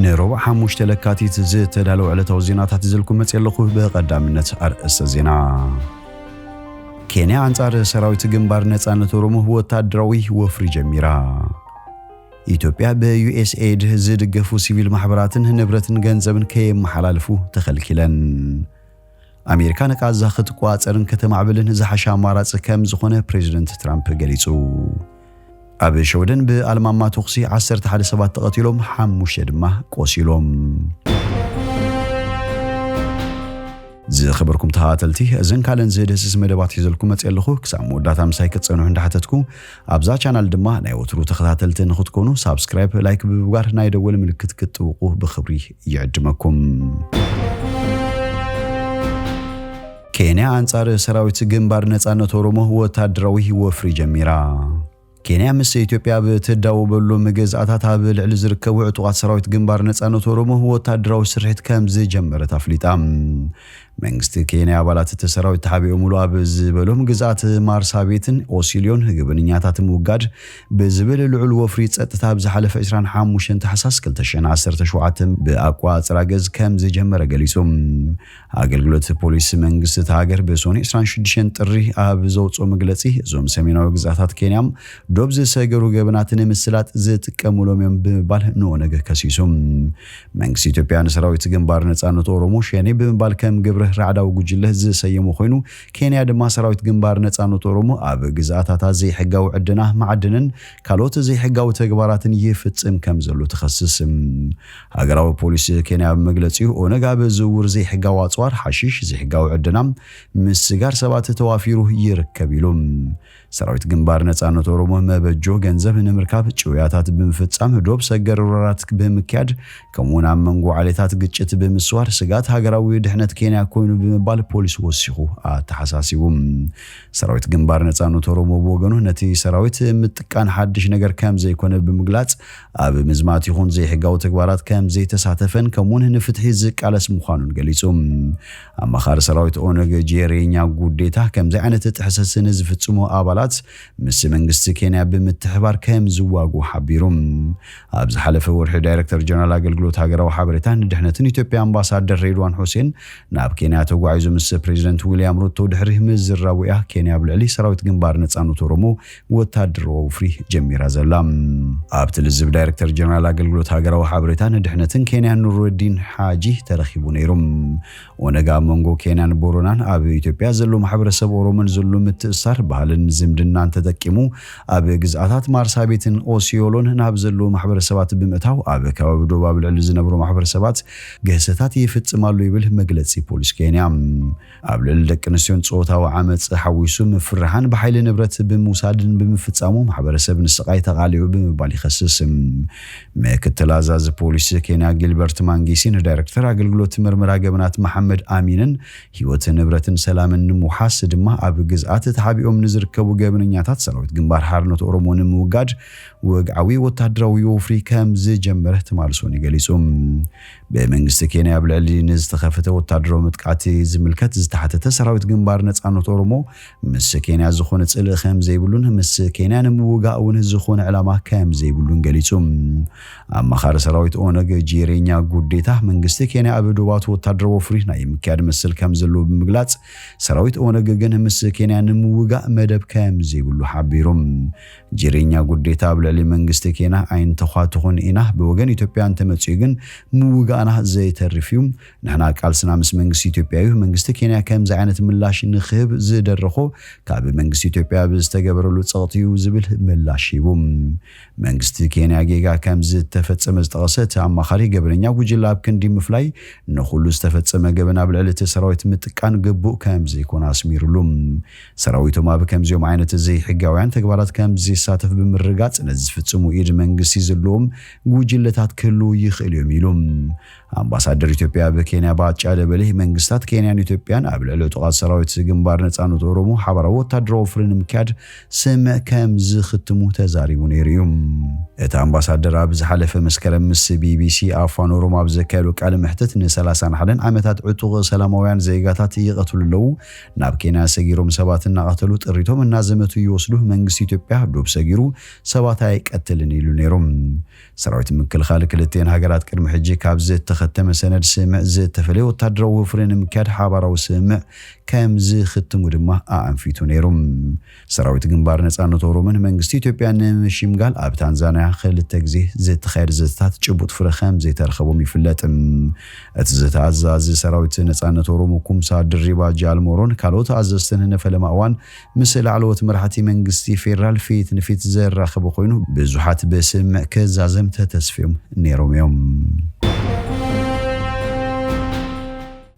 ንረቡዕ ሓሙሽተ ለካቲት ዝተዳለወ ዕለታዊ ዜናታት ይዘልኩም መጽእ ኣለኹ። ብቐዳምነት ኣርእስተ ዜና። ኬንያ ኣንጻር ሰራዊት ግንባር ነጻነት ኦሮሞ ወታደራዊ ወፍሪ ጀሚራ። ኢትዮጵያ ብዩኤስኤድ ዝድገፉ ሲቪል ማሕበራትን ንብረትን ገንዘብን ከየመሓላልፉ ተኸልኪለን። ኣሜሪካ ንቃዛ ክትቆጻጸርን ከተማዕብልን ዝሓሸ ኣማራጺ ከም ዝኾነ ፕሬዚደንት ትራምፕ ገሊጹ። ኣብ ሸወደን ብኣልማማ ተኹሲ ዓሰርተ ሓደ ሰባት ተቐቲሎም፣ ሓሙሽተ ድማ ቆሲሎም። ዝኸበርኩም ተኸታተልቲ፣ እዘን ካልእን ዝህደስስ መደባት ሒዘልኩም መጽእ ኣለኹ። ክሳብ መወዳእታ ምሳይ ክትጸንሑ እንዳሓተትኩ፣ ኣብዛ ቻናል ድማ ናይ ወትሩ ተኸታተልቲ ንኽትኮኑ ሳብስክራይብ፣ ላይክ ብምግባር ናይ ደወል ምልክት ክትጥውቁ ብኽብሪ ይዕድመኩም። ኬንያ ኣንጻር ሰራዊት ግንባር ነጻነት ኦሮሞ ወታደራዊ ወፍሪ ጀሚራ። ኬንያ ምስ ኢትዮጵያ ኣብ ትዳወበሉ ግዝኣታት ኣብ ልዕሊ ዝርከቡ ዕጡቓት ሰራዊት ግንባር ነጻነት ኦሮሞ ወታደራዊ ስርሒት ከም ዝጀመረት ኣፍሊጣ። መንግስቲ ኬንያ ኣባላት እቲ ሰራዊት ተሓቢኦምሉ ኣብ ዝበሎም ግዝኣት ማርሳቤትን ኦሲልዮን ገበነኛታት ምውጋድ ብዝብል ልዑል ወፍሪ ጸጥታ ኣብ ዝሓለፈ ዕስራን ሓሙሽተን ታሕሳስ ክልተ ሽሕን ዓሰርተ ሸውዓተን ብኣቋጽራ ገዝ ከም ዝጀመረ ገሊጹ። ኣገልግሎት ፖሊስ መንግስቲ እታ ሃገር ብሶኒ ዕስራን ሽዱሽተን ጥሪ ኣብ ዘውፅኦ መግለፂ፣ እዞም ሰሜናዊ ግዝኣታት ኬንያ ዶብ ዝሰገሩ ገበናት ንምስላጥ ዝጥቀሙሎም እዮም ብምባል ንኦነግ ከሲሱ። መንግስቲ ኢትዮጵያ ንሰራዊት ግንባር ነፃነት ኦሮሞ ሸኔ ብምባል ከም ግብረ ራዕዳዊ ጉጅለ ዝሰየሞ ኮይኑ፣ ኬንያ ድማ ሰራዊት ግንባር ነፃነት ኦሮሞ ኣብ ግዝኣታታ ዘይሕጋዊ ዕደና ማዕድንን ካልኦት ዘይሕጋዊ ተግባራትን ይፍጽም ከም ዘሎ ትኸስስ። ሃገራዊ ፖሊስ ኬንያ ኣብ መግለጺኡ፣ ኦነግ ኣብ ዝውውር ዘይሕጋዊ ኣጽዋር፣ ሓሺሽ፣ ዘይሕጋዊ ዕደና፣ ምስጋር ሰባት ተዋፊሩ ይርከብ ኢሉ። ሰራዊት ግንባር ነጻነት ኦሮሞ መበጆ ገንዘብ ንምርካብ ጭውያታት ብምፍጻም፣ ዶብ ሰገር ወራራት ብምክያድ፣ ከምኡውን ኣብ መንጎ ዓሌታት ግጭት ብምስዋር ስጋት ሃገራዊ ድሕነት ኬንያ ኮይኑ ብምባል ፖሊስ ወሲኹ ኣተሓሳሲቡ። ሰራዊት ግንባር ነጻነት ኦሮሞ ብወገኑ ነቲ ሰራዊት ምጥቃን ሓድሽ ነገር ከም ዘይኮነ ብምግላጽ፣ ኣብ ምዝማት ይኹን ዘይሕጋዊ ተግባራት ከም ዘይተሳተፈን ከምኡውን ንፍትሒ ዝቃለስ ምዃኑን ገሊጹ። ኣማኻሪ ሰራዊት ኦነግ ጄሬኛ ጉዴታ ከምዚ ዓይነት ጥሕሰት ንዝፍጽሙ ኣባላት ምስ መንግስቲ ኬንያ ብምትሕባር ከም ዝዋጉ ሓቢሩ። ኣብ ዝሓለፈ ወርሒ ዳይሬክተር ጀነራል ኣገልግሎት ሃገራዊ ሓበሬታን ድሕነትን ኢትዮጵያ ኣምባሳደር ሬድዋን ሁሴን ናብ ኬንያ ተጓዒዙ ምስ ፕሬዚደንት ዊልያም ሩቶ ድሕሪ ምዝራቡ እያ ኬንያ ኣብ ልዕሊ ሰራዊት ግንባር ነጻነት ኦሮሞ ወታደራዊ ወፍሪ ጀሚራ ዘላ። ኣብቲ ልዝብ ዳይሬክተር ጀነራል ኣገልግሎት ሃገራዊ ሓበሬታን ድሕነትን ኬንያ ኑሩዲን ሓጂ ተረኺቡ ነይሩ። ኦነግ ኣብ መንጎ ኬንያን ቦረናን ኣብ ኢትዮጵያ ዘሎ ማሕበረሰብ ኦሮሞን ዘሎ ምትእሳር ባህልን ዝምድናን ተጠቂሙ ኣብ ግዝኣታት ማርሳቤትን ኦሲዮሎን ናብ ዘለዉ ማሕበረሰባት ብምእታው ኣብ ከባቢ ዶብ ኣብ ልዕሊ ዝነብሩ ማሕበረሰባት ግህሰታት ይፍጽም ኣሎ ይብል መግለጺ ፖሊስ ኬንያ። ኣብ ልዕሊ ደቂ ኣንስትዮን ጾታዊ ዓመጽ ሓዊሱ ምፍርሓን ብሓይሊ ንብረት ብምውሳድን ብምፍጻሙ ማሕበረሰብ ንስቓይ ተቓሊዑ ብምባል ይኸስስ። ምክትል ኣዛዚ ፖሊስ ኬንያ ጊልበርት ማንጊሲ ንዳይሬክተር ኣገልግሎት ምርመራ ገበናት መሓመድ ኣሚንን ህይወት ንብረትን ሰላምን ንምውሓስ ድማ ኣብ ግዝኣት ተሓቢኦም ንዝርከቡ ገበነኛታት ሰራዊት ግንባር ሓርነት ኦሮሞ ንምውጋድ ወግዓዊ ወታደራዊ ወፍሪ ከም ዝጀመረ ትማል ሶኒ ገሊጹ። ብመንግስቲ ኬንያ ኣብ ልዕሊ ንዝተኸፈተ ወታደራዊ መጥቃዕቲ ዝምልከት ዝተሓተተ ሰራዊት ግንባር ነጻነት ኦሮሞ ምስ ኬንያ ዝኾነ ጽልኢ ከም ዘይብሉን ምስ ኬንያ ንምውጋእ እውን ዝኾነ ዕላማ ከም ዘይብሉን ገሊጹ። ኣማኻሪ ሰራዊት ኦነግ ጂሬኛ ጉዴታ መንግስቲ ኬንያ ኣብ ዶባት ወታደራዊ ወፍሪ ናይ ምክያድ መስል ከም ዘለዎ ብምግላጽ፣ ሰራዊት ኦነግ ግን ምስ ኬንያ ንምውጋእ መደብ ከም ዘይብሉ ሓቢሩ። ጂሬኛ ጉዴታ ኣብ ልዕሊ መንግስቲ ኬንያ ኣይንተኳትኹን ኢና፣ ብወገን ኢትዮጵያ እንተመፅኡ ግን ምውጋእና ዘይተርፍ እዩ። ንሕና ቃልስና ምስ መንግስቲ ኢትዮጵያ እዩ። መንግስቲ ኬንያ ከምዚ ዓይነት ምላሽ ንክህብ ዝደረኾ ካብ መንግስቲ ኢትዮጵያ ብዝተገበረሉ ጸቕጢ እዩ ዝብል ምላሽ ሂቡ። መንግስቲ ኬንያ ጌጋ ከም ዝተፈጸመ ዝጠቐሰ እቲ ኣማኻሪ፣ ገበነኛ ጉጅለ ኣብ ክንዲ ምፍላይ ንኹሉ ዝተፈጸመ ገበን ኣብ ልዕሊ እቲ ሰራዊት ምጥቃን ግቡእ ከም ዘይኮነ ኣስሚሩሉ። ሰራዊቶም ኣብ ከምዚኦም ዓይነት ዘይሕጋውያን ተግባራት ከም ዘይሳተፍ ብምርጋጽ፣ ነዚ ዝፍጽሙ ኢድ መንግስቲ ዘለዎም ጉጅለታት ክህልዉ ይኽእሉ እዮም ኢሉ። ኣምባሳደር ኢትዮጵያ ኣብ ኬንያ ባጫ ደበሌ፣ መንግስታት ኬንያን ኢትዮጵያን ኣብ ልዕሊ ዕጡቓት ሰራዊት ግንባር ነጻነት ኦሮሞ ሓባራዊ ወታደራዊ ወፍሪ ንምክያድ ስምምዕ ከም ዝኽትሙ ተዛሪቡ ነይሩ እዩ። እቲ ኣምባሳደር ኣብ ዝሓለፈ መስከረም ምስ ቢቢሲ ኣፋን ኦሮሞ ኣብ ዘካየዶ ቃለ መሕትት፣ ን ሰላሳን ሓደን ዓመታት ዕጡቕ ሰላማውያን ዜጋታት ይቐትሉ ኣለዉ፣ ናብ ኬንያ ሰጊሮም ሰባት እናቐተሉ ጥሪቶም እናዘመቱ ይወስዱ፣ መንግስቲ ኢትዮጵያ ዶብ ሰጊሩ ሰባት ኣይቀትልን ኢሉ ነይሩ። ሰራዊት ምክልኻል ክልቲኤን ሃገራት ቅድሚ ሕጂ ካብ ዝተኸተመ ሰነድ ስምምዕ ዝተፈለየ ወታደራዊ ወፍሪ ንምክያድ ሓባራዊ ስምምዕ ከም ዝኽትሙ ድማ ኣኣንፊቱ ነይሩ። ሰራዊት ግንባር ነጻነት ኦሮሞን መንግስቲ ኢትዮጵያን ንምሽምጋል ኣብ ታንዛንያ ክልተ ግዜ ዝተኻየደ ዘተታት ጭቡጥ ፍረ ከም ዘይተረኸቦም ይፍለጥ። እቲ ዘተ ኣዛዚ ሰራዊት ነጻነት ኦሮሞ ኩምሳ ድሪባ ጃልሞሮን ካልኦት ኣዘዝትን ንፈለማ እዋን ምስ ላዕለዎት መራሕቲ መንግስቲ ፌደራል ፊት ንፊት ዘራኸቡ ኮይኑ፣ ብዙሓት ብስምምዕ ክዛዘም ተተስፍዮም ነይሮም እዮም።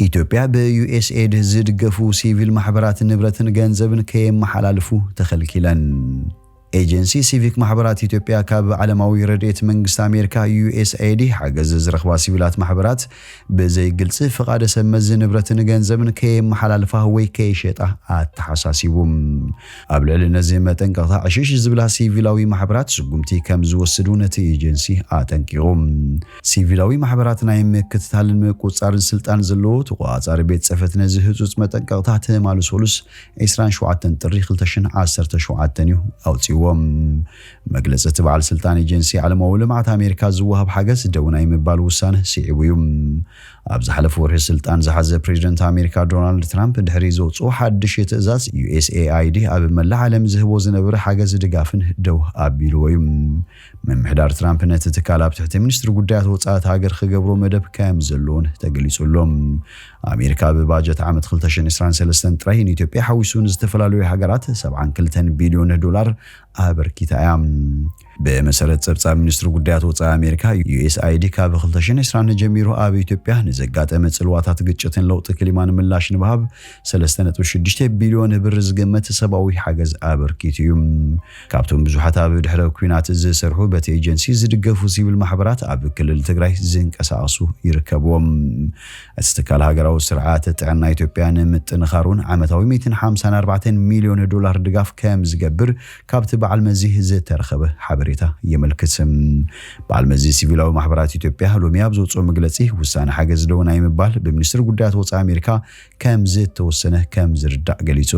ኢትዮጵያ ብዩኤስኤድ ዝድገፉ ሲቪል ማሕበራት ንብረትን ገንዘብን ከየመሓላልፉ ተኸልኪለን። ኤጀንሲ ሲቪክ ማሕበራት ኢትዮጵያ ካብ ዓለማዊ ረድኤት መንግስቲ ኣሜሪካ ዩኤስኤዲ ሓገዝ ዝረኽባ ሲቪላት ማሕበራት ብዘይ ግልፂ ፍቓደ ሰብ መዚ ንብረትን ገንዘብን ከየመሓላልፋ ወይ ከይሸጣ ኣተሓሳሲቡ። ኣብ ልዕሊ ነዚ መጠንቀቕታ ዕሽሽ ዝብላ ሲቪላዊ ማሕበራት ስጉምቲ ከም ዝወስዱ ነቲ ኤጀንሲ ኣጠንቂቑ። ሲቪላዊ ማሕበራት ናይ ምክትታልን ምቁጽጻርን ስልጣን ዘለዎ ተቆጻጻሪ ቤት ጽሕፈት ነዚ ህጹጽ መጠንቀቕታ ትማሊ ሰሉስ ዕስራን ሸውዓተን ጥሪ ክልተ ሽሕን ዓሰርተ ሸውዓተን እዩ ኣውጺዎም። መግለጺ እቲ በዓል ስልጣን ኤጀንሲ ዓለማዊ ልምዓት ኣሜሪካ ዝወሃብ ሓገዝ ደው ናይ ምባል ውሳነ ስዒቡ እዩ። ኣብ ዝሓለፈ ወርሒ ስልጣን ዝሓዘ ፕሬዚደንት ኣሜሪካ ዶናልድ ትራምፕ ድሕሪ ዘውፅኦ ሓድሽ ትእዛዝ ዩኤስኤኣይዲ ኣብ መላእ ዓለም ዝህቦ ዝነበረ ሓገዝ ድጋፍን ደው ኣቢልዎ እዩ። ምምሕዳር ትራምፕ ነቲ ትካል ኣብ ትሕቲ ሚኒስትሪ ጉዳያት ወፃኢ ሃገር ክገብሮ መደብ ከም ዘለዎን ተገሊጹ ኣሎ። ኣሜሪካ ብባጀት ዓመት ክልተ ሽሕን ዕስራን ሰለስተን ጥራይ ንኢትዮጵያ ሓዊሱ ንዝተፈላለዩ ሃገራት ሰብዓን ክልተን ቢልዮን ዶላር ኣበርኪታ እያ። ብመሰረት ጸብጻብ ሚኒስትሪ ጉዳያት ወጻኢ ኣሜሪካ፣ ዩኤስኣይዲ ካብ ክልተ ሽሕን ዕስራን ጀሚሩ ኣብ ኢትዮጵያ ንዘጋጠመ ጽልዋታት ግጭትን ለውጢ ክሊማን ምላሽ ንምሃብ ሰለስተ ነጥቢ ሽዱሽተ ቢልዮን ብር ዝግመት ሰብኣዊ ሓገዝ ኣበርኪቱ እዩ። ካብቶም ብዙሓት ኣብ ድሕረ ኲናት ዝሰርሑ በቲ ኤጀንሲ ዝድገፉ ሲቪል ማሕበራት ኣብ ክልል ትግራይ ዝንቀሳቐሱ ይርከብዎም። እቲ ትካል ሃገራዊ ስርዓተ ጥዕና ኢትዮጵያ ንምጥንኻሩን ዓመታዊ ሚእትን ሓምሳን ኣርባዕተን ሚልዮን ዶላር ድጋፍ ከም ዝገብር ካብቲ በዓል መዚ ዝተረኸበ ሓበሬታ የመልክት። በዓል መዚ ሲቪላዊ ማሕበራት ኢትዮጵያ ሎሚ ኣብ ዘውፅኦ መግለፂ ውሳነ ሓገዝ ደው ናይ ምባል ብሚኒስትሪ ጉዳያት ወፃኢ ኣሜሪካ ከም ዝተወሰነ ከም ዝርዳእ ገሊጹ።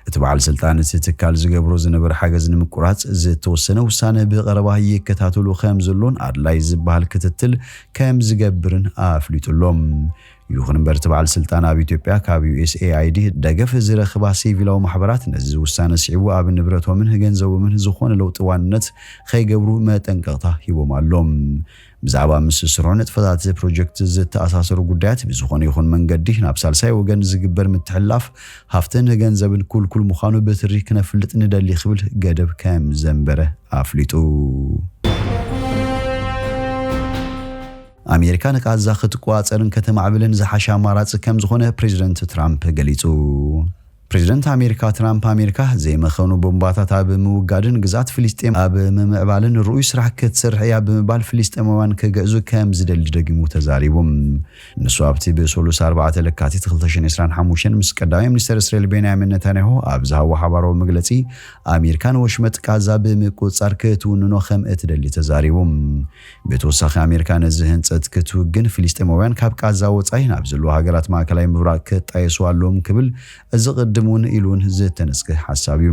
እቲ በዓል ስልጣን እቲ ትካል ዝገብሮ ዝነበረ ሓገዝ ንምቁራጽ ዝተወሰነ ውሳነ ብቐረባ ይከታተሉ ከም ዘሎን ኣድላይ ዝበሃል ክትትል ከም ዝገብርን ኣፍሊጡ ኣሎ። ይኹን እምበር እቲ በዓል ስልጣን ኣብ ኢትዮጵያ ካብ ዩኤስኤኣይዲ ደገፍ ዝረኽባ ሲቪላዊ ማሕበራት ነዚ ውሳነ ስዒቡ ኣብ ንብረቶምን ገንዘቦምን ዝኾነ ለውጢ ዋንነት ከይገብሩ መጠንቀቕታ ሂቦም ኣሎ። ብዛዕባ ምስ ስሩዕ ንጥፈታት ፕሮጀክት ዝተኣሳሰሩ ጉዳያት ብዝኾነ ይኹን መንገዲ ናብ ሳልሳይ ወገን ዝግበር ምትሕልላፍ ሃፍትን ገንዘብን ኩልኩል ምዃኑ ብትሪ ክነፍልጥ ንደሊ ክብል ገደብ ከም ዘንበረ ኣፍሊጡ። ኣሜሪካ ንቃዛ ክትቆጻጸርን ከተማዕብልን ዝሓሸ ኣማራጺ ከም ዝኾነ ፕሬዚደንት ትራምፕ ገሊጹ። ፕሬዚደንት ኣሜሪካ ትራምፕ ኣሜሪካ ዘይመኸኑ ቦምባታት ኣብ ምውጋድን ግዝኣት ፍልስጤም ኣብ ምምዕባልን ርኡይ ስራሕ ክትሰርሕ እያ ብምባል ፍልስጤማውያን ክግዕዙ ከም ዝደሊ ደጊሙ ተዛሪቡ። ንሱ ኣብቲ ብሰሉስ ኣርባዕተ ለካቲት ክልተ ሽሕን ዕስራን ሓሙሽተን ምስ ቀዳማይ ሚኒስተር እስራኤል ቤንያሚን ነታንያሁ ኣብ ዝሃቦ ሓባራዊ መግለጺ ኣሜሪካ ንወሽመጥ ቃዛ ብምቁጽጻር ክትውንኖ ከም እትደሊ ተዛሪቡ። ብተወሳኺ ኣሜሪካ ነዚ ህንጸት ክትውግን ፍልስጤማውያን ካብ ቃዛ ወጻኢ ናብ ዘለዉ ሃገራት ማእከላይ ምብራቕ ክጣየሱ ኣለዎም ክብል እዚ ቅድም እውን ኢሉ እውን ዝተነጽገ ሓሳብ እዩ።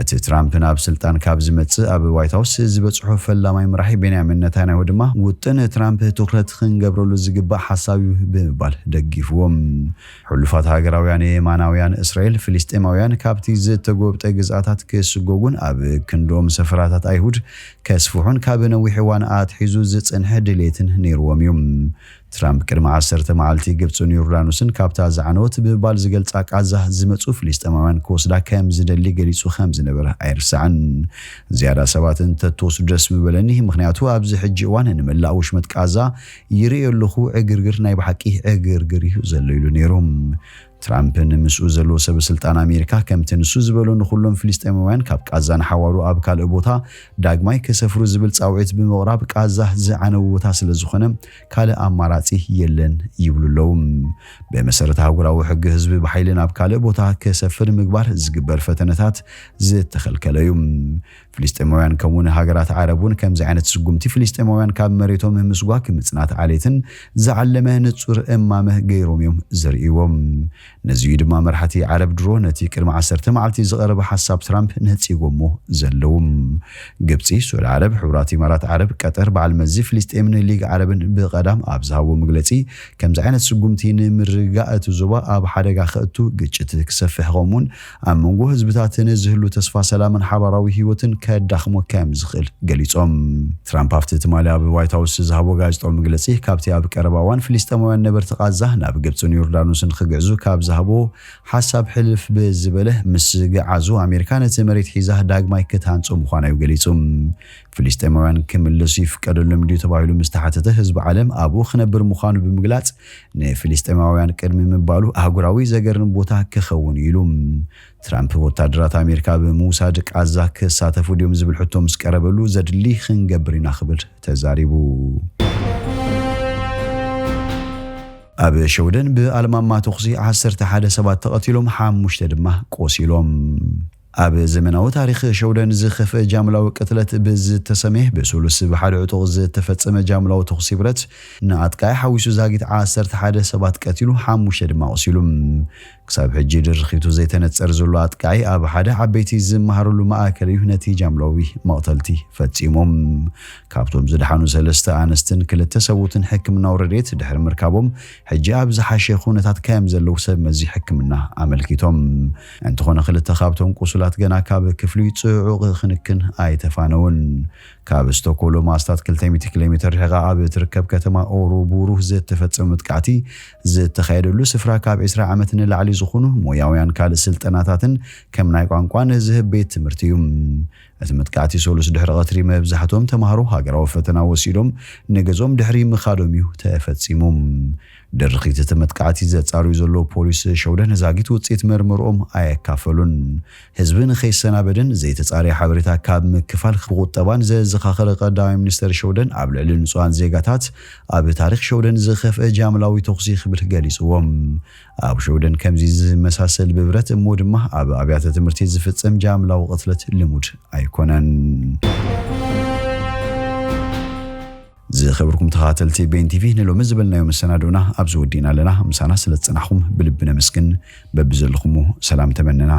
እቲ ትራምፕ ናብ ስልጣን ካብ ዝመጽእ ኣብ ዋይት ሃውስ ዝበጽሖ ፈላማይ መራሒ ቤንያሚን ነታንያሁ ድማ ውጥን ትራምፕ ትኹረት ክንገብረሉ ዝግባእ ሓሳብ እዩ ብምባል ደጊፍዎም። ሕሉፋት ሃገራውያን የማናውያን እስራኤል ፍልስጤማውያን ካብቲ ዝተጎብጠ ግዝኣታት ክስጎጉን ኣብ ክንዶም ሰፈራታት ኣይሁድ ከስፍሑን ካብ ነዊሕ እዋን ኣትሒዙ ዝጸንሐ ድሌትን ነይርዎም እዩ። ትራምፕ ቅድሚ ዓሰርተ መዓልቲ ግብጽን ዮርዳኖስን ካብታ ዝዓነወት ብምባል ዝገልጻ ቃዛ ዝመጹ ፍልስጤማውያን ክወስዳ ከም ዝደሊ ገሊጹ ከም ዝነበረ ኣይርሳዕን። ዝያዳ ሰባት እንተትወስዱ ደስ ምበለኒ፣ ምኽንያቱ ኣብዚ ሕጂ እዋን ንመላእ ወሽመጥ ቃዛ ይርኢ ኣለኹ፣ ዕግርግር ናይ ብሓቂ ዕግርግር እዩ ዘሎ ኢሉ ነይሩ። ትራምፕን ምስኡ ዘለዉ ሰብ ስልጣን ኣሜሪካ ከምቲ ንሱ ዝበሎ ንኹሎም ፍልስጤማውያን ካብ ቃዛ ንሓዋሩ ኣብ ካልእ ቦታ ዳግማይ ክሰፍሩ ዝብል ጻውዒት ብምቕራብ ቃዛ ዝዓነወ ቦታ ስለ ዝኾነ ካልእ ኣማራጺ የለን ይብሉ ኣለዉ። ብመሰረት ኣህጉራዊ ሕጊ ህዝቢ ብሓይሊ ናብ ካልእ ቦታ ክሰፍር ምግባር ዝግበር ፈተነታት ዝተኸልከለ እዩ። ፍልስጤማውያን ከምኡውን ሃገራት ዓረብ እውን ከምዚ ዓይነት ስጉምቲ ፍልስጤማውያን ካብ መሬቶም ምስጓግ ምጽናት ዓሌትን ዝዓለመ ንጹር እማመ ገይሮም እዮም ዝርእይዎም። ነዚ እዩ ድማ መራሕቲ ዓረብ ድሮ ነቲ ቅድሚ ዓሰርተ መዓልቲ ዝቐረበ ሓሳብ ትራምፕ ነጺጎሞ ዘለዉ። ግብጺ፣ ስዑድ ዓረብ፣ ሕቡራት ኢማራት ዓረብ፣ ቀጠር፣ በዓል መዚ ፍልስጤምን ሊግ ዓረብን ብቐዳም ኣብ ዝሃቦ መግለጺ ከምዚ ዓይነት ስጉምቲ ንምርግጋእ እቲ ዞባ ኣብ ሓደጋ ከእቱ፣ ግጭት ክሰፍሕ ከምኡውን ኣብ መንጎ ህዝብታትን ዝህሉ ተስፋ ሰላምን ሓባራዊ ህይወትን ከዳኽሞ ከም ዝኽእል ገሊጾም። ትራምፕ ኣብቲ ትማሊ ኣብ ዋይት ሃውስ ዝሃቦ ጋዜጣዊ መግለጺ ካብቲ ኣብ ቀረባ እዋን ፍልስጤማውያን ነበርቲ ቃዛ ናብ ግብጽን ዮርዳኖስን ክግዕዙ ካብ ዝሃቦ ሓሳብ ሕልፍ ብዝበለ ምስ ገዓዙ ኣሜሪካ ነቲ መሬት ሒዛ ዳግማይ ክትሃንጾ ምዃና እዩ ገሊጹ። ፍልስጤማውያን ክምለሱ ይፍቀደሎም ድዩ ተባሂሉ ምስ ተሓተተ ህዝቢ ዓለም ኣብኡ ክነብር ምዃኑ ብምግላጽ ንፍልስጤማውያን ቅድሚ ምባሉ ኣህጉራዊ ዘገርም ቦታ ክኸውን እዩ ኢሉ። ትራምፕ ወታደራት ኣሜሪካ ብምውሳድ ቃዛ ክሳተፉ ድዮም ዝብል ሕቶ ምስ ቀረበሉ ዘድሊ ክንገብር ኢና ክብል ተዛሪቡ። ኣብ ሸውደን ብኣልማማ ተኹሲ ዓሰርተ ሓደ ሰባት ተቐቲሎም፣ ሓሙሽተ ድማ ቆሲሎም። ኣብ ዘመናዊ ታሪኽ ሸውደን ዝኸፍአ ጃምላዊ ቅትለት ብዝተሰምየ ብሱሉስ ብሓደ ዕጡቕ ዝተፈጸመ ጃምላዊ ተኹሲ ብረት ንኣጥቃዒ ሓዊሱ ዛጊት ዓሰርተ ሓደ ሰባት ቀቲሉ፣ ሓሙሽተ ድማ ቆሲሉ። ክሳብ ሕጂ ድርኺቱ ዘይተነጸር ዘሎ ኣጥቃዒ ኣብ ሓደ ዓበይቲ ዝመሃረሉ ማእከል እዩ ነቲ ጃምላዊ መቕተልቲ ፈጺሙ። ካብቶም ዝደሓኑ ሰለስተ ኣንስትን ክልተ ሰብኡትን ሕክምናዊ ረድኤት ድሕሪ ምርካቦም ሕጂ ኣብ ዝሓሸ ኩነታት ከም ዘለዉ ሰብ መዚ ሕክምና ኣመልኪቶም። እንተኾነ ክልተ ካብቶም ቁሱላት ገና ካብ ክፍሊ ጽዑቕ ክንክን ኣይተፋነውን። ካብ ስቶክሆልም ኣስታት ክልተ ሚእቲ ኪሎ ሜትር ርሒቓ ኣብ እትርከብ ከተማ ኦሮቡሩ ዝተፈጸመ መጥቃዕቲ ዝተኻየደሉ ስፍራ ካብ ዕስራ ዓመት ንላዕሊ ዝኾኑ ሞያውያን ካልእ ስልጠናታትን ከም ናይ ቋንቋን ዝህብ ቤት ትምህርቲ እዩ። እቲ መጥቃዕቲ ሰሉስ ድሕሪ ቀትሪ መብዛሕትኦም ተምሃሮ ሃገራዊ ፈተና ወሲዶም ንገዝኦም ድሕሪ ምኻዶም እዩ ተፈጺሙ። ድርኺት እቲ መጥቃዕቲ ዘጻርዩ ዘለዉ ፖሊስ ሸውደን ዛጊት ውጽኢት መርመርኦም ኣየካፈሉን። ህዝቢ ንኸይሰናበድን ዘይተጻረየ ሓበሬታ ካብ ምክፋል ብቁጠባን ዘዘኻኸረ ቀዳማይ ሚኒስተር ሸውደን ኣብ ልዕሊ ንጹሃን ዜጋታት ኣብ ታሪኽ ሸውደን ዝኸፍአ ጃምላዊ ተኹሲ ክብል ገሊጽዎም። ኣብ ሸውደን ከምዚ ዝመሳሰል ብብረት እሞ ድማ ኣብ ኣብያተ ትምህርቲ ዝፍጸም ጃምላዊ ቅትለት ልሙድ ኣይኮነን። ዝኸበርኩም ተኸታተልቲ ቤን ቲቪ፣ ንሎሚ ዝበልናዮ መሰናዶና ኣብዚ ወዲእና ኣለና። ምሳና ስለ ዝጸናሕኩም ብልቢ ነመስግን። በብዘለኹሞ ሰላም ተመነና።